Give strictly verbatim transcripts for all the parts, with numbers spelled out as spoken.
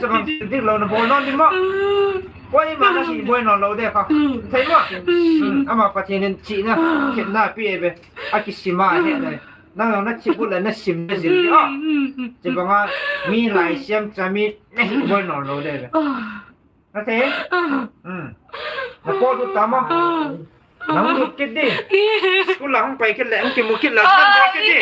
Chabang dik lou na bol non ding mo. Koima na si boi non lou de kha. Thei mo. Hmm, ama Pathen in chihna, khepna pe ve. Akisima he de. Nang na chih bu le na sim na zil de. Chibanga mi lai siam cha mi na hi boi non lou de ve. Na thei? Hmm. Na po tu tama. Nang lut kit di. School la hung pai kit le, hung kimu kit le, nang bol kit di.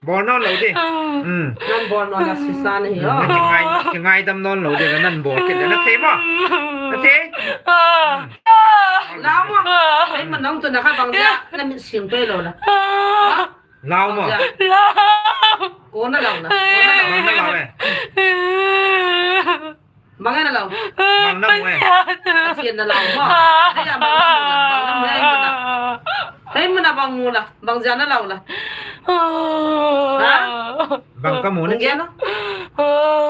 Bol non lou di. Hmm. Nang bol non la sisa nahi ho. Kingai, kingaidam non lou di, nang bol kit le. Na thei mo? Na thei? Lau mo. Ei, ma nang tu na kha bang dia, na mit sing pe lou la. Lau mo. Ko na lau na. Ko na lau. Bang na lau e. Bang na lau e. Pathen na lau mo. Hei a bang na mu la. Bang na mu e, hei mu na. Hei mu na bang mu la. Bang jia na lau la. Ha? Bang ka mu na. Bang jia na.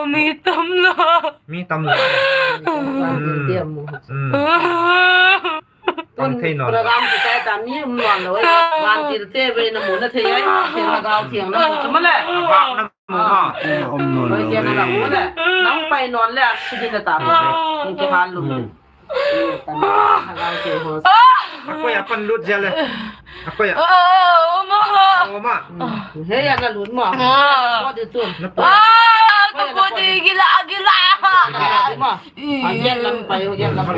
Mi tam la. Mi tam la. Hmm. Hmm. Pang thei non. Program kitai ta mi um non lou. Vantil te ve na mu na thei ai. Thei na gao thiang na mu chu ma le. Vak na mu ha. Um non lou. Thei na la mu le. Nang pai non le a si di na ta. Ni ki hal lum. Akoi a pan lut jia le. Akoi a. Oma. Oma. Hei a na lut mo. Ko di tu. Na po. Ko po di gila gila. Gila mo. Agian lam pai, agian lam pai.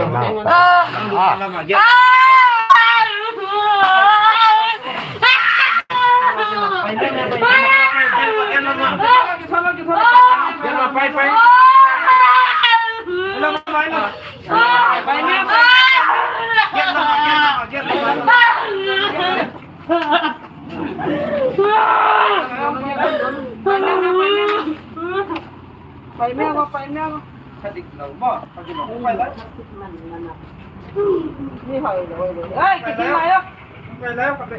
Pai meng o, pai meng o. Sadik lou mo, sadik lou. Pai la. Ni hoi lou, hoi lou. Ai, kitin mai o. Pai la, pai la.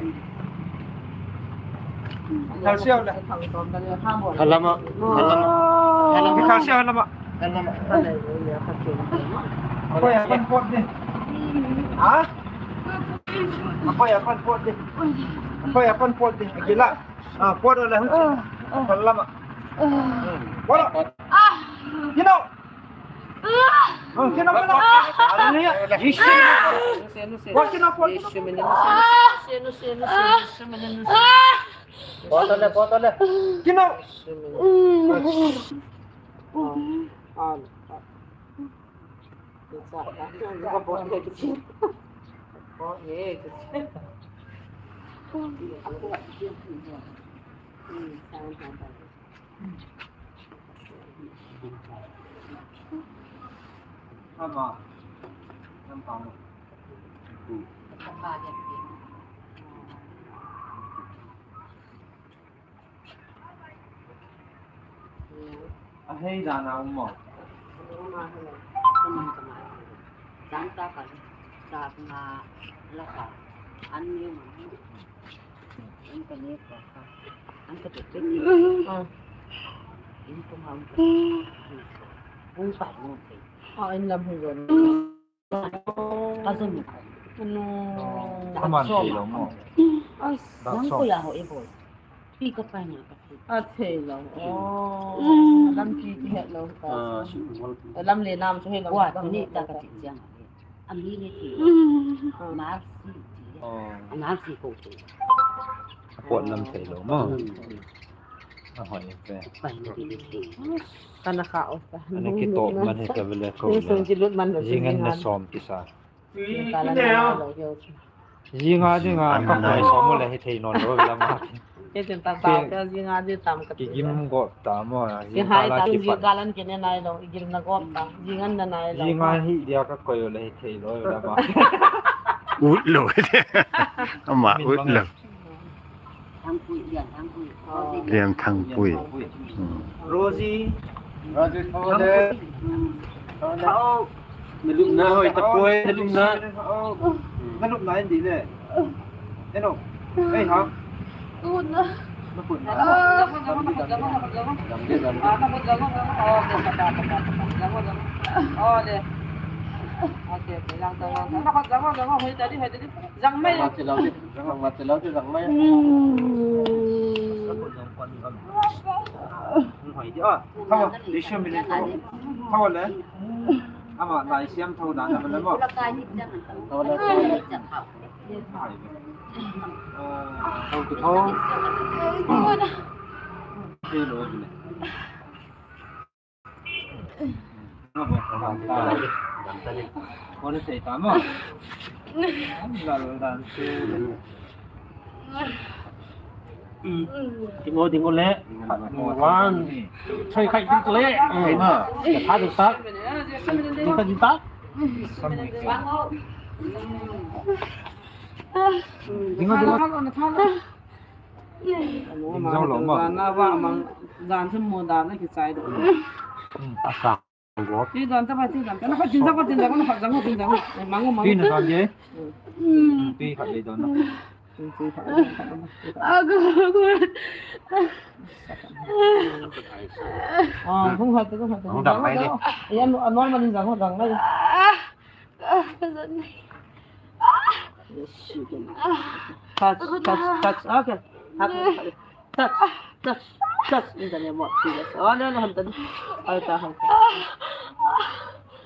Thal siau la. Thalam a, thalam a. Thalam a. Thal siau la ma. Thalam a. Akoi a pan pot di. Ha? Akoi a pan pot di. Akoi a pan pot di. Kila. Ah, pot o le. Thalam a. Pot o. Kino. Ah, kino, kino. Hallelujah. Yesu. Pot kino, pot kino. Pot o le, pot o le. Kino. Ahei dan a um mo. Janta kan, jat na la ka, an ni ma. An ka ni ka ka. An ka tu tu ni. Ah. In ko ma. Ung pa ung pe. Ah, in lam hu jon. Ka jon. Ano. Kaman thei lou mo. As. Nang ko ya ho e boi. Pi ka pa na ka thei. A thei lou. Oh. Lam pi ki het lou ka. Lam le nam chu het lou. Wa ni ta ka ti jang. Ami ni ti. Marsi ti. Marsi ko ti. Pot lam thei lou mo. Ahoi ve. Kana kha o ta. Ana kito man he ta vele ko. Ni sung ki lut man lo. Jingan na som kisa. Jinga dinga ka koi som le hithei non lou la ma. Ke chen ta ta ke jinga di tam ka. Ki gim go ta mo. Ki hai ta jinga lan ke ne nai lou, gim na go ta. Jingan na nai lou. Jinga hi dia ka koi le hithei lou la ma. Ut lou. Ama ut lou. Thangpui, Lian Thangpui. Lian Thangpui. Rosie. Rosie Thangpui. Thangpui. Nalupna hoi tapoi, nalupna. Nalupna hindi le. Eno. Ei ha. Tuna. Nakut na. Nakut, nakut, nakut, nakut, nakut. Oh, de. Okay, okay. Lang, lang, lang. Nakut, nakut, nakut. Hoi tadi, hoi tadi. Jang mai. Mati lau di, jang mati lau di, jang mai. Thau, lei siam min thau. Thau le. Ama lai siam thau dan na le mo. Thau le. Thau tu thau. Thau tu thau. Thau tu thau. Dingo, dingo le. One. Three, khai, dingo le. Hai ma. Hai, dingo tak. Dingo tak, dingo tak. Dingo, dingo. Jan sem mo dan na kichai do. Asa. Ti dan ta ba, ti dan ta. Na ka tin sa ko, tin sa ko, na ka jang ko, tin sa ko. Mango, mango. Ti na dan ye. Ti khat le dan na. Ti khat. Ago, ago. Ah, hung hat, hung hat. Hung dang mai ni. Yan, normal ni jang ko, dang mai. Ah, ah, ka jan ni. Yes, you can. Touch, touch, touch. Okay. Touch, touch, touch, touch. In the name of Jesus. Oh, no, no, no. Alta, alta.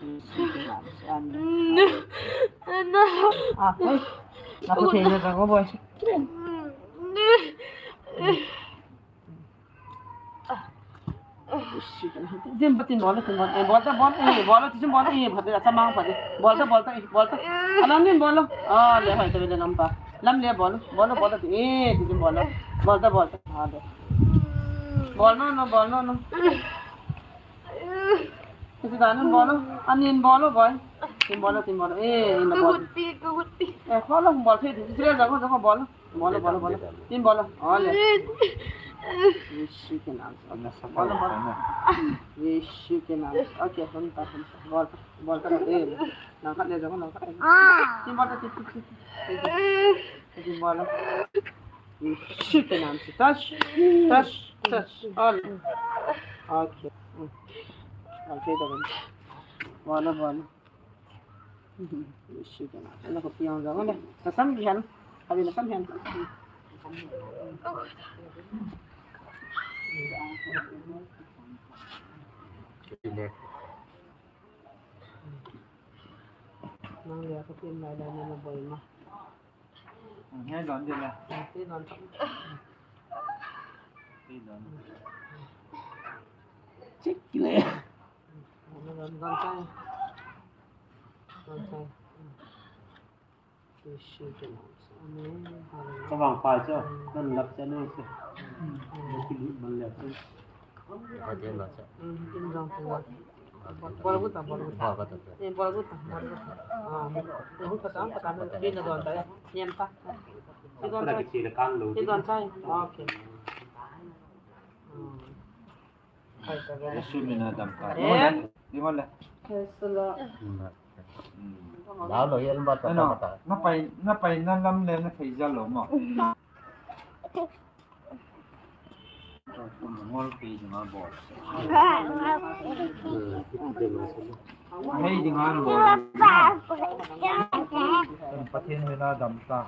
Yes, you can. Amen. Ah, hey. Naku, change na ako, boy. Jin ba tin bol, tin bol, eh, bol ta, bol, eh, bol, tin bol, eh, bol ta, sa mang pa, bol ta, bol ta, eh, bol ta. Alam nin bol. Ah, le, hai, ta le lam pa. Lam le bol, bol, bol ta, eh, tin bol. Bol ta, bol ta. Ah, le. Bol no, no, bol no, no. Tin dan nin bol. Anin bol, boy. Tin bol, tin bol. Eh, in bol. Kahut pi, kahut pi. Eh, bol, bol, tin, tin le ja ko, ja ko bol. Bolo, bolo, bolo. Tin bolo. Ole. Yesu ke naam se. Bolo, bolo. Yesu ke naam se. Okay, hon ta, hon ta. Bol, bol ta, eh. Nang khat le jao, nang khat. Tin bol ta, tin, tin, tin. Tin bol. Yesu ke naam se. Touch, touch, touch. Ole. Okay. Hmm. Okay, ta. Bolo, bolo. Yesu ke naam se. Ana ko piang jao, ole. Kasam bihan. Abi na samhen. Nang le ka tin lai lai na boi ma. Ngai don de la. Ngai don. Ngai don. Chik le. Ngai don, don chai. Don chai. Ka vang pai chu, nan lap cha nu chu. Ki lut man le chu. Ka je lo cha. Bol gu ta, bol gu ta. Bol gu ta. Eh, bol gu ta, bol gu ta. Ah, hu ka ta, ka ta, ni na don ta. Niam ta. Ki don cha. Ki don cha. Okay. Hmm. Yesu mina dam ta. Amen. Di mo le. Praise the Lord. Hmm. Lalo yan ba ta. Ano, ta. Na pai, na pai na lam le na thei jal lo mo. Ngol pi jing a bol. Hei jing a bol. Pathen mina dam ta.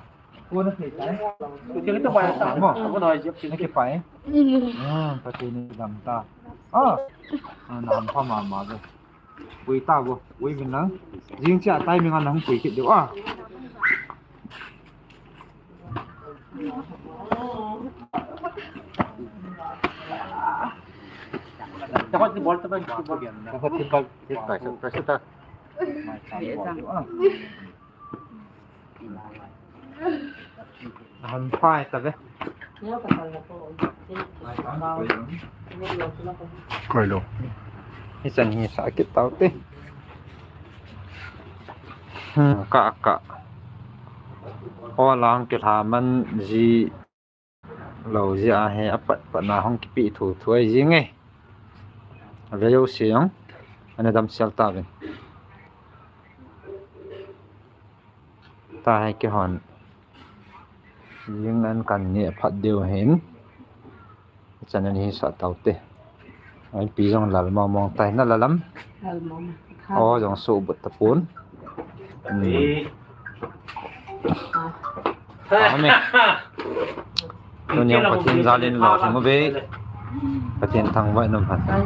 Ko na thei tai. Ko thei to pai ta. Mo. Ko na jep. Na ke pai. Hmm, Pathen ni dam ta. Ah. Ah, na ham pha ma ma de. Pui ta bo. Pui min lang. Jing cha tai mi nga nang pui kit de. Ah. Takot ni bol ta ba? Takot ni bol. Takot ni bol. Ahan phai ta ve. Koi lo. Hichan hi sa kit tau te. Hmm, ka, ka. O lang kilha man ji. Lo jeh a hi apat pat na hung kipe thuthu ahi jing e. Ave jouse jong ana damsel tauvin. Tahi keihon jing an kan neh phat diu ahin. Chan an hisah taute. An pi jong lal mong mong tai, na lal am? Lal mong. O, jong subut tapon. Hmm. Ah. Ah, me. Tuni jong Pathen jal in lolhing uve. Pathen thangvah in umhen.